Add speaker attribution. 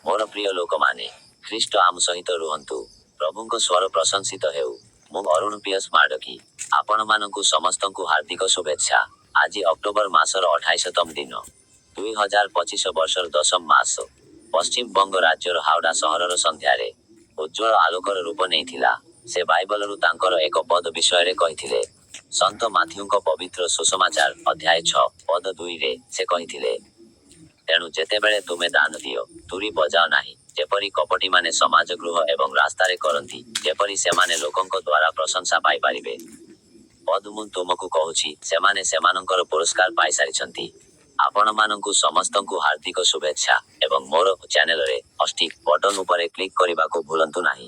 Speaker 1: ମୋର ପ୍ରିୟ ଲୋକମାନେ, ଖ୍ରୀଷ୍ଟ ଆମ ସହିତ ରୁହନ୍ତୁ। ପ୍ରଭୁଙ୍କ ସ୍ୱର ପ୍ରଶଂସିତ ହେଉ। ମୁଁ ଅରୁଣ ପିୟସ ମାଡକି। ଆପଣମାନଙ୍କୁ ସମସ୍ତଙ୍କୁ ହାର୍ଦ୍ଦିକ ଶୁଭେଚ୍ଛା। ଆଜି ଅକ୍ଟୋବର ମାସର 28ତମ ଦିନ, 2025 ବର୍ଷର ଦଶମ ମାସ। ପଶ୍ଚିମବଙ୍ଗ ରାଜ୍ୟର ହାୱଡ଼ା ସହରର ସନ୍ଧ୍ୟାରେ ଉଜ୍ଜ୍ୱଳ ଆଲୋକର ରୂପ ନେଇଥିଲା। ସେ ବାଇବଲରୁ ତାଙ୍କର ଏକ ପଦ ବିଷୟରେ କହିଥିଲେ। ସନ୍ଥ ମାଥିଉଙ୍କ ପବିତ୍ର ସୁସମାଚାର, ଅଧ୍ୟାୟ 6, ପଦ 2ରେ ସେ କହିଥିଲେ, ତେଣୁ ଯେତେବେଳେ ତୁମେ ଦାନ ଦିଅ, ତୂରୀ ବଜାଅ ନାହିଁ, ଯେପରି କପଟୀମାନେ ସମାଜ ଗୃହ ଏବଂ ରାସ୍ତାରେ କରନ୍ତି, ଯେପରି ସେମାନେ ଲୋକଙ୍କ ଦ୍ୱାରା ପ୍ରଶଂସା ପାଇପାରିବେ। ପଦ ମୁଁ ତୁମକୁ କହୁଛି, ସେମାନେ ସେମାନଙ୍କର ପୁରସ୍କାର ପାଇସାରିଛନ୍ତି। ଆପଣମାନଙ୍କୁ ସମସ୍ତଙ୍କୁ ହାର୍ଦ୍ଦିକ ଶୁଭେଚ୍ଛା ଏବଂ ମୋର ଚ୍ୟାନେଲରେ ଅଷ୍ଟି ବଟନ ଉପରେ କ୍ଲିକ୍ କରିବାକୁ ଭୁଲନ୍ତୁ ନାହିଁ।